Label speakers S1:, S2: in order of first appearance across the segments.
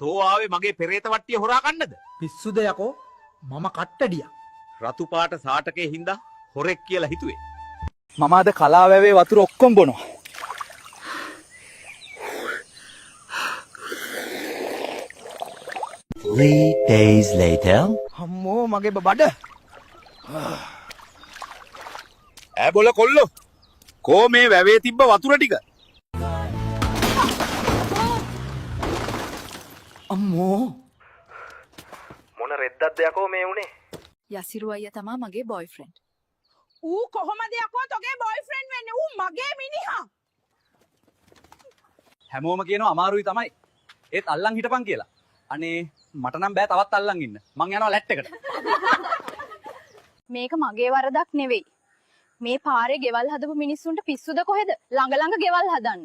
S1: තෝ ආවේ මගේ පෙරේත වට්ටිය හොරා කන්නද?
S2: පිස්සුද යකෝ, මම කට්ටඩියා.
S1: රතු පාට සාටකේ හින්දා හොරෙක් කියලා හිතුවේ.
S3: මම අද කලාවැවේ වතුර ඔක්කොම බොනවා.
S4: Three days later.
S2: අම්මෝ මගේ බඩ.
S1: ඈ බොල කොල්ලෝ. කෝ මේ වැවේ තිබ්බ වතුර ටික?
S2: අම්මෝ.
S5: මොන රෙද්දක්ද යකෝ මේ උනේ?
S6: යසිරු අයියා තමා මගේ බොයිෆ්‍රෙන්ඩ්.
S7: ඌ කොහොමද යකෝ තොගේ බොයිෆ්‍රෙන්ඩ් වෙන්නේ? ඌ මගේ මිනිහා.
S3: හැමෝම කියනවා අමාරුයි තමයි. ඒත් අල්ලන් හිටපන් කියලා. අනේ මට නම් බෑ තවත් අල්ලන් ඉන්න. මං යනවා ලැට් එකට.
S6: මේක මගේ වරදක් නෙවෙයි. මේ පාරේ ගෙවල් හදපු මිනිස්සුන්ට පිස්සුද කොහෙද? ළඟ ළඟ ගෙවල් හදන්න.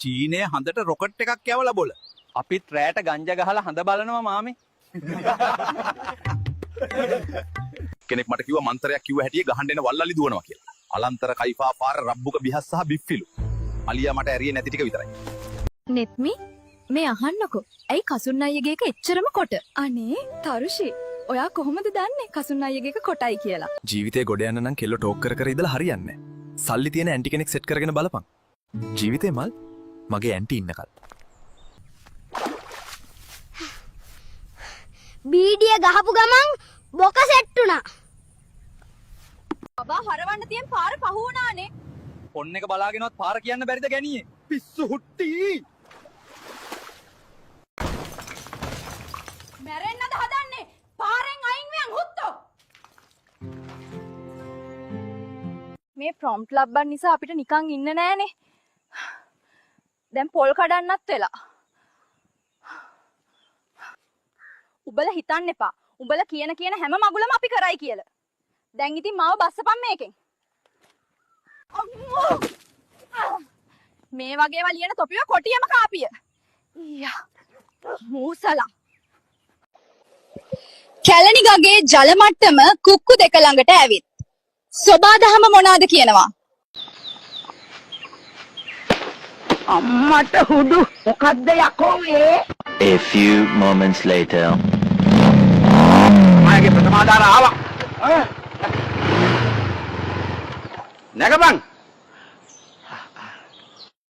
S1: චීනය හඳට රොකට් එකක් යවලා බොල.
S3: අපිත් රෑට ගංජා ගහලා හඳ බලනවා මාමේ.
S1: කෙනෙක් මට කිව්වා මන්තරයක් කිව්ව හැටියේ ගහන්න එන වල්ලලි දුවනවා කියලා. අලන්තර කයිෆා පාර රබ්බුක බිහස් සහ බිෆ්ෆිලු. අලියා මට ඇරියේ නැති ටික විතරයි.
S6: නෙත්මි මේ අහන්නකෝ. ඇයි කසුන් අයියගේ එක එච්චරම කොට? අනේ තරුෂි ඔයා කොහොමද දන්නේ කසුන් අයියගේ එක කොටයි කියලා?
S8: ජීවිතේ ගොඩ යන්න නම් කෙල්ලෝ ටෝක් කර කර ඉඳලා හරියන්නේ නැහැ. සල්ලි තියෙන ඇන්ටි කෙනෙක් සෙට් කරගෙන බලපන්. ජීවිතේ මල් මගේ ඇන්ටි ඉන්නකල්.
S9: බීඩිය ගහපු ගමන් බොක සෙට් වුණා.
S6: බබා හරවන්න තියෙන පාර පහු වුණානේ.
S3: ෆොන් එක බලාගෙනවත් පාර කියන්න බැරිද ගැනියේ? පිස්සු හුට්ටි.
S6: මැරෙන්නද හදන්නේ? පාරෙන් අයින් වෙන් හුත්තෝ. මේ ප්‍රොම්ප්ට් ලබ්බන් නිසා අපිට නිකන් ඉන්න නෑනේ. දැන් පොල් කඩන්නත් වෙලා. උඹලා හිතන්න එපා. උඹලා කියන කියන හැම මගුලම අපි කරයි කියලා. දැන් ඉතින් මාව බස්සපන් මේකෙන්. අම්මෝ! මේ වගේ ඒවා ලියන තොපිව කොටියම කාපිය. ඊයා. මූසලා. කැලණි ගගේ ජල මට්ටම කුක්කු දෙක ළඟට ඇවිත්. සොබා දහම මොනාද කියනවා?
S7: අම්මට හුඩු මොකද්ද යකෝ ඒ?
S4: A few moments later.
S1: මාගේ ප්‍රථමාධාර ආවා. නැගපන්.